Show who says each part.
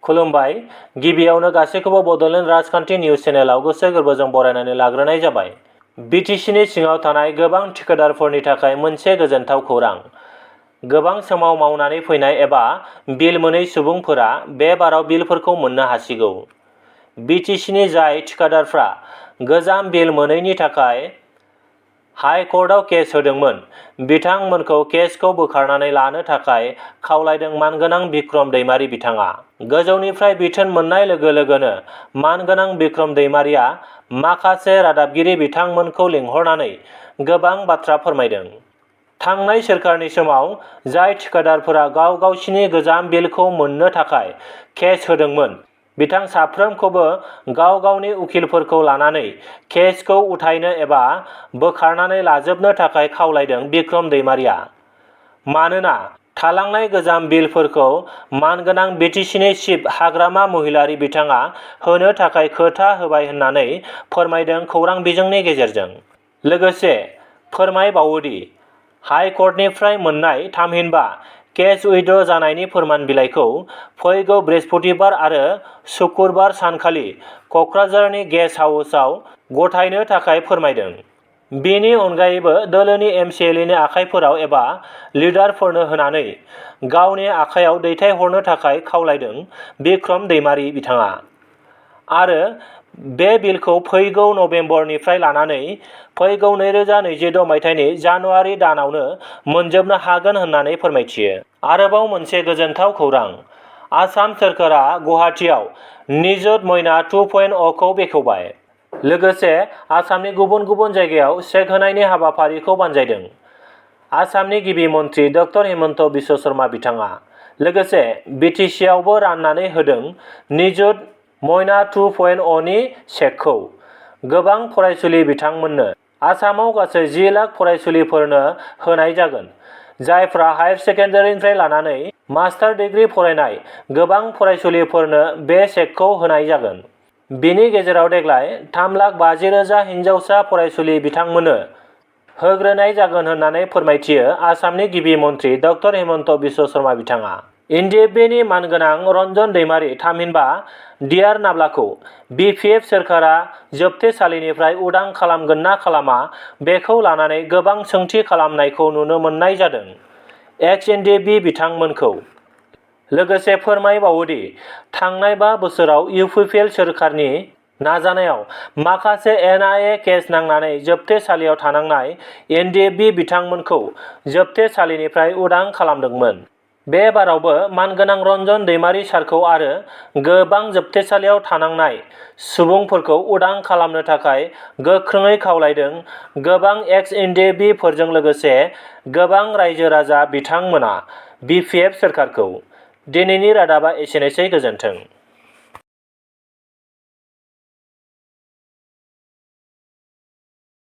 Speaker 1: खुलुमबाय। गिबियावनो गासैखौबो बड'लेण्ड राजखान्थि निउज चेनेलाव गोसो गोरबोजों बरायनानै लाग्रोनाय जाबाय। बिटिसिनि सिङाव थानाय गोबां ठेकेदारफोरनि थाखाय मोनसे गोजोनथाव खौरां। गोबां समाव मावनानै फैनाय एबा बिल मोनै सुबुंफोरा बे बाराव बिलफोरखौ मोननो हासिगौ। बिटिसिनि जाय ठेकेदारफ्रा गोजाम बिल मोनैनि थाखाय हाइ कर्टआव केस होदोंमोन, बिथांमोनखौ केसखौ बोखारनानै लानो थाखाय खावलायदों मानगोनां बिक्रम दैमारि बिथाङा। गोजौनिफ्राय बिथोन मोननाय लोगो लोगोनो मानगोनां बिक्रम दैमारिया माखासे रादाबगिरि बिथांमोनखौ लिंहरनानै गोबां बाथ्रा फोरमायदों। थांनाय सोरखारनि समाव जाय ठेकेदारफोरा गावसिनि गोजाम बिलखौ मोननो थाखाय केस होदोंमोन, बिथां साफ्रोमखौबो गावनि उखिलफोरखौ लानानै केसखौ उथायनो एबा बोखारनानै लाजोबनो थाखाय खावलायदों बिक्रम दैमारिया। मानोना थालांनाय गोजाम बिलफोरखौ मानगोनां बिटिसिनि चिफ हाग्रामा महिलारी बिथाङा होनो थाखाय खोथा होबाय होननानै फोरमायदों खौरां बिजोंनि गेजेरजों। लोगोसे फोरमायबावोदि हाइ कर्टनिफ्राय मोननाय थामहिनबा केस उइथड्र जानायनि फोरमान बिलाइखौ फैगौ बृहस्पतिबार आरो सुक्रुबार सानखालि कक्राझारनि गेस्ट हाउसआव गथायनो थाखाय फोरमायदों। बेनि अनगायैबो दोलोनि एमसिएलएनि आखाइफोराव एबा लिडारफोरनो होनानै गावनि आखायाव दैथायहरनो थाखाय खावलायदों बिक्रम दैमारि बिथाङा। आरो बे बिलखौ फैगौ नबेम्बरनिफ्राय लानानै फैगौ 2026 मायथाइनि जानुवारि दानावनो मोनजोबनो हागोन होननानै फोरमायथियो। आरोबाव मोनसे गोजोनथाव खौरां। आसाम सोरखारा गुवाहाटीआव निजुत मयना 2.0 खौ बेखेवबाय। लोगोसे आसामनि गुबुन गुबुन जायगायाव चेक होनायनि हाबाफारिखौ बानजायदों। आसामनि गिबि मन्थ्रि ड हिमन्त बिश्व शर्मा बिथाङा। लोगोसे बिटिसिआवबो राननानै होदों निजुत मयना 2.0 नि चेकखौ। गोबां फरायसुलि बिथांमोननो आसामाव गासै 10 लाख फरायसुलिफोरनो होनाय जागोन। जायफ्रा हायार सेकेन्डारिनिफ्राय लानानै मास्टार डिग्री फरायनाय गोबां फरायसुलिफोरनो बे चेकखौ होनाय जागोन। बेनि गेजेराव देग्लाय 3,50,000 हिनजावसा फरायसुलि बिथांमोननो होग्रोनाय जागोन होननानै फोरमायथियो आसामनि गिबि मन्थ्रि ड हिमन्त बिश्व शर्मा बिथाङा। एनडिएफबिनि मानगोनां रन्जन दैमारि थामहिनबा डिआर नाब्लाखौ बिपिएफ सोरखारा जोबथेसालिनिफ्राय उदां खालामगोन ना खालामा बेखौ लानानै गोबां सोंथि खालामनायखौ नुनो मोननाय जादों एक्स एनडिएफबि बिथांमोनखौ। लोगोसे फोरमायबावोदि थांनाय 5 बोसोराव इउपिपिएल सोरखारनि नाजानायाव माखासे एनआइए केस नांनानै जोबथेसालियाव थानांनाय एनडिएफबि बिथांमोनखौ जोबथेसालिनिफ्राय उदां खालामदोंमोन। बे बारावबो मानगोनां रन्जन दैमारि सारखौ आरो गोबां जोबथेसालियाव थानांनाय सुबुंफोरखौ उदां खालामनो थाखाय गोख्रोङै खावलायदों गोबां एक्स एनडिएफबि फोरजों लोगोसे गोबां रायजो राजा बिथांमोना बिपिएफ सोरखारखौ। दिनैनि रादाबा एसेनोसै, गोजोन्थों।